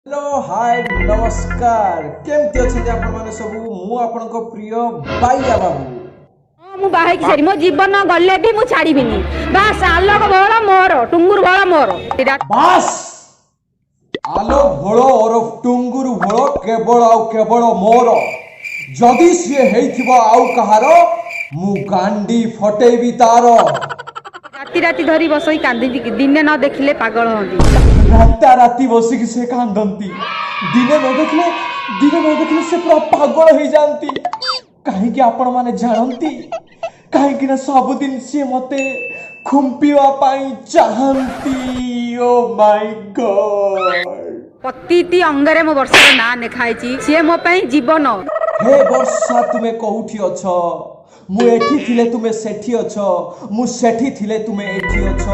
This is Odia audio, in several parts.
ହ୍ୟାଲୋ, ହାଏ, ନମସ୍କାର। କେମିତି ଅଛନ୍ତି ଆପଣମାନେ ସବୁ? ମୁଁ ଆପଣଙ୍କ ପ୍ରିୟ ବାଇଆ ବାବୁ। ହଁ, ମୁଁ ବାହା ହେଇକି ସାରି ମୋ ଜୀବନ ଗଲେ ବି ମୁଁ ଛାଡିବିନି। ବାସ୍, ଆଲୋକ ଭୋଳ ମୋର, ଟୁଙ୍ଗୁର ଭୋଳ ମୋର। ବାସ୍, ଆଲୋକ ଭୋଳ ଓରଫ ଟୁଙ୍ଗୁରୁ ଭୋଳ କେବଳ ଆଉ କେବଳ ମୋର। ଯଦି ସିଏ ହେଇଥିବ ଆଉ କାହାର, ମୁଁ ଗାଣ୍ଡି ଫଟେଇବି ତାର। ରାତି ରାତି ଧରି ବସେଇ କାନ୍ଦିନ୍ତି, ଦିନେ ନ ଦେଖିଲେ ପାଗଳ ହୁଅନ୍ତି। ରାତା ରାତି ବସିକି ସେ କାନ୍ଦନ୍ତି। ଦିନେ ନ ଦେଖିଲେ, ଦିନେ ନ ଦେଖିଲେ ସେ ପୁରା ପାଗଳ ହେଇଯାଆନ୍ତି। କାହିଁକି ଆପଣମାନେ ଜାଣନ୍ତି? କାହିଁକି ନା ସବୁଦିନ ସିଏ ମତେ ଖୁମ୍ପିବା ପାଇଁ ଚାହାନ୍ତି। ଓ ମାଇ ଗଡ୍! ପ୍ରତିଟି ଅଙ୍ଗରେ ମୋ ବର୍ଷାର ନାଁ ଲେଖା ହେଇଛି। ସିଏ ମୋ ପାଇଁ ଜୀବନ। ହେ ବର୍ଷା, ତୁମେ କୋଉଠି ଅଛ? ମୁଁ ଏଠି ଥିଲେ ତୁମେ ସେଠି ଅଛ, ମୁଁ ସେଠି ଥିଲେ ତୁମେ ଏଠି ଅଛ।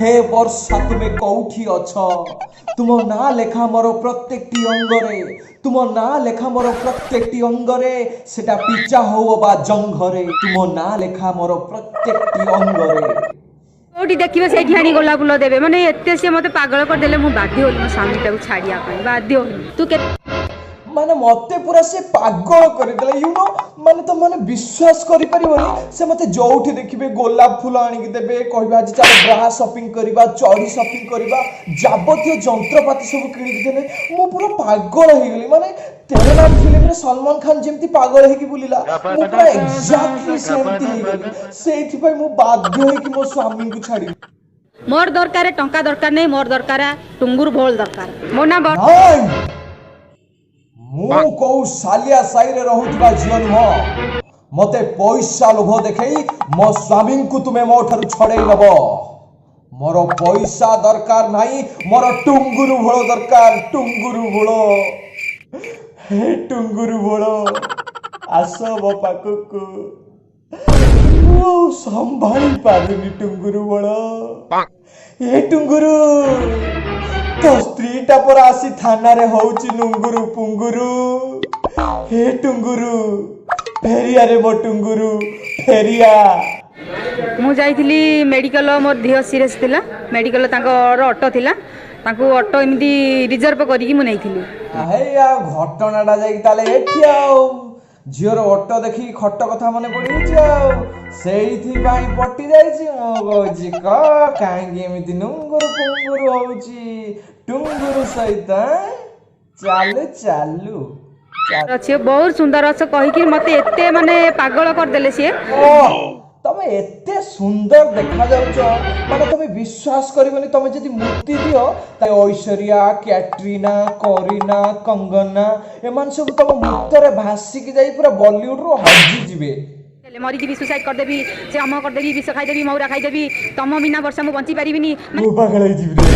ହେ ବର୍ଷା, ତୁମେ କୋଉଠି ଅଛ? ତୁମ ନାଁ ଲେଖା ମୋର ପ୍ରତ୍ୟେକଟି ଅଙ୍ଗରେ, ତୁମ ନାଁ ଲେଖା ମୋର ପ୍ରତ୍ୟେକଟି ଅଙ୍ଗରେ, ସେଟା ପିଚା ହଉ ବା ଜଙ୍ଘରେ, ତୁମ ନାଁ ଲେଖା ମୋର ପ୍ରତ୍ୟେକଟି ଅଙ୍ଗରେ। କୋଉଠି ଦେଖିବେ ସେଇଠି ଆଣି ଗୋଲାପ ଫୁଲ ଦେବେ। ମାନେ ଏତେ ସିଏ ମତେ ପାଗଳ କରିଦେଲେ, ମୁଁ ବାଧ୍ୟ ହେଲି ମୋ ସ୍ୱାମୀଟାକୁ ଛାଡିବା ପାଇଁ ବାଧ୍ୟ ହେଲି। ତୁ କେତେ ମାନେ ମତେ ପୁରା ସେ ପାଗଳ କରିଦେଲେ। ମାନେ ତମେ ମାନେ ବିଶ୍ୱାସ କରିପାରିବନି, ସେ ମତେ ଯୋଉଠି ଦେଖିବେ ଗୋଲାପ ଫୁଲ ଆଣିକି ଦେବେ। କହିବେ, ଆଜି ଚାଲ ବ୍ରା ସପିଂ କରିବା, ଚଡ଼ି ସପିଂ କରିବା। ଯାବତୀୟ ଯନ୍ତ୍ରପାତି ସବୁ କିଣିକି ଦେଲେ। ମୁଁ ପୁରା ପାଗଳ ହେଇଗଲି। ମାନେ ତେରେ ନାମ ଫିଲ୍ମରେ ସଲମାନ ଖାନ ଯେମିତି ପାଗଳ ହେଇକି ବୁଲିଲା, ମୁଁ ପୁରା ଏକ୍ଜାକ୍ଟଲି ସେମିତି ହେଇଗଲି। ସେଇଥିପାଇଁ ମୁଁ ବାଧ୍ୟ ହେଇକି ମୋ ସ୍ୱାମୀଙ୍କୁ ଛାଡ଼ିଲି। ମୋର ଦରକାର ଟଙ୍କା ଦରକାର ନାହିଁ, ମୋର ଦରକାର ଟୁଙ୍ଗୁର ଭୋଳ ଦରକାର। ମୋ ନାଁ ନାଇଁ, ମୁଁ କୋଉ ସାଲିଆ ସାହିରେ ରହୁଥିବା ଝିଅ ନୁହଁ। ମତେ ପଇସା ଲୋଭ ଦେଖେଇ ମୋ ସ୍ୱାମୀଙ୍କୁ ତୁମେ ମୋ ଠାରୁ ଛଡେଇ ନବ। ମୋର ପଇସା ଦରକାର ନାହିଁ, ମୋର ଟୁଙ୍ଗୁରୁ ଭୋଳ ଦରକାର, ଟୁଙ୍ଗୁରୁ ଭୋଳ। ହେ ଟୁଙ୍ଗୁରୁ ଭୋଳ, ଆସ ମୋ ପାଖକୁ। ମୁଁ ଆଉ ସମ୍ଭାଳି ପାରୁନି। ଟୁଙ୍ଗୁରୁ ଭୋଳ, ଏ ଟୁଙ୍ଗୁରୁ, ତୋ ସ୍ତ୍ରୀଟା ପରା ଆସି ଥାନାରେ ହଉଛି ନୁଙ୍ଗୁରୁ ପୁଙ୍ଗୁରୁ। ହେ ଟୁଙ୍ଗୁରୁ, ଫେରିଆରେ, ମୋ ଟୁଙ୍ଗୁରୁ ଫେରିଆ। ମୁଁ ଯାଇଥିଲି ମେଡ଼ିକାଲ, ମୋର ଦେହ ସିରିୟସ୍ ଥିଲା। ମେଡ଼ିକାଲ ତାଙ୍କର ଅଟୋ ଥିଲା, ତାଙ୍କୁ ଅଟୋ ଏମିତି ରିଜର୍ଭ କରିକି ମୁଁ ନେଇଥିଲି। ହେଇ, ଆଉ ଘଟଣାଟା ଯାଇକି ତାହେଲେ ଏଠି। ଆଉ ଝିଅର ଅଟୋ ଦେଖିକି ଖଟ କଥା ମନେ ପଡିଯାଇଛି, ଆଉ ସେଇଥିପାଇଁ ପଟି ଯାଇଛି। ମୁଁ କହୁଛି କ କାହିଁକି ଏମିତି ନୁଙ୍ଗୁରୁ ପୁଙ୍ଗୁରୁ ହଉଛି ଟୁଙ୍ଗୁରୁ ସହିତ ଆଁ? ଚାଲୁ ଚାଲୁ ଚାଲୁ। ଅଛି, ବହୁତ ସୁନ୍ଦର ଅଛ କହିକି ମତେ ଏତେ ମାନେ ପାଗଳ କରିଦେଲେ ସିଏ। ଓ, ତମେ ଏତେ ସୁନ୍ଦର ଦେଖାଯାଉଛ, ମାନେ ତମେ ବିଶ୍ୱାସ କରିବନି, ତମେ ଯଦି ମୂର୍ତ୍ତି ଦିଅ ତାହେଲେ ଐଶ୍ୱର୍ଯ୍ୟା, କ୍ୟାଟ୍ରିନା, କରିନା, କଙ୍ଗନା ଏମାନେ ସବୁ ତମ ମୂର୍ତ୍ତରେ ଭାସିକି ଯାଇ ପୁରା ବଲିଉଡରୁ ହଜିଯିବେ। ହେଲେ ମରିଯିବି, ସୁସାଇଡ୍ କରିଦେବି, ସେ ଅମ କରିଦେବି, ବିଷ ଖାଇଦେବି, ମଉରା ଖାଇଦେବି, ତମ ବିନା ବର୍ଷା ମୁଁ ବଞ୍ଚି ପାରିବିନି। ମୁଁ ପାଗଳ ହେଇଯିବି ରେ,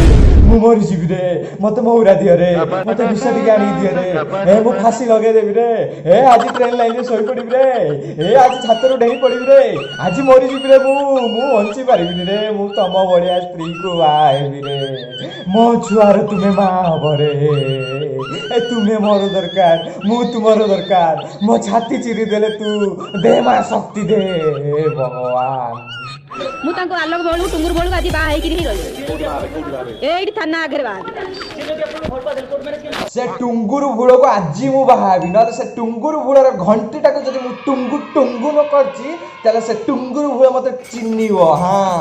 ମୁଁ ମରିଯିବି ରେ, ମତେ ମଉରା ଦିଅ ରେ, ମତେ ବିଷ ଟିକେ ଆଣିକି ଦିଅ ରେ, ଏ ମୁଁ ଫାଶୀ ଲଗେଇଦେବି ରେ, ଏ ଆଜି ଟ୍ରେନ ଲାଇନରେ ଶୋଇପଡିବି ରେ, ଏ ଆଜି ଛାତରୁ ଡେଇଁ ପଡିବି ରେ, ଆଜି ମରିଯିବି ରେ, ମୁଁ ବଞ୍ଚି ପାରିବିନି ରେ, ମୁଁ ତମ ଭଳିଆ ସ୍ତ୍ରୀକୁ ବାହା ହେବି ରେ, ମୋ ଛୁଆର ତୁମେ ମା ହବ ରେ, ଏ ତୁମେ ମୋର ଦରକାର, ମୁଁ ତୁମର ଦରକାର, ମୋ ଛାତି ଚିରି ଦେଲେ ତୁ ଦେ ମା ଶକ୍ତି ଦେ ଭଗବାନ। ମୁଁ ତାଙ୍କୁ ଆଲୋକ ଭୋଳକୁ, ଟୁଙ୍ଗୁର ଭୋଳକୁ ଆଜି ବାହା ହେଇକିରି ହିଁ ରହିବି। ଏଇଠି ଥାନା ଆଗରେ ବାହା ହେବି। ସେ ଟୁଙ୍ଗୁରୁ ଭୁଳକୁ ଆଜି ମୁଁ ବାହା ହେବି, ନହେଲେ ସେ ଟୁଙ୍ଗୁରୁ ଭୁଳର ଘଣ୍ଟିଟାକୁ ଯଦି ମୁଁ ଟୁଙ୍ଗୁ ଟୁଙ୍ଗୁ ନ କରିଛି, ତାହେଲେ ସେ ଟୁଙ୍ଗୁରୁ ଭୁଳ ମତେ ଚିହ୍ନିବ। ହଁ।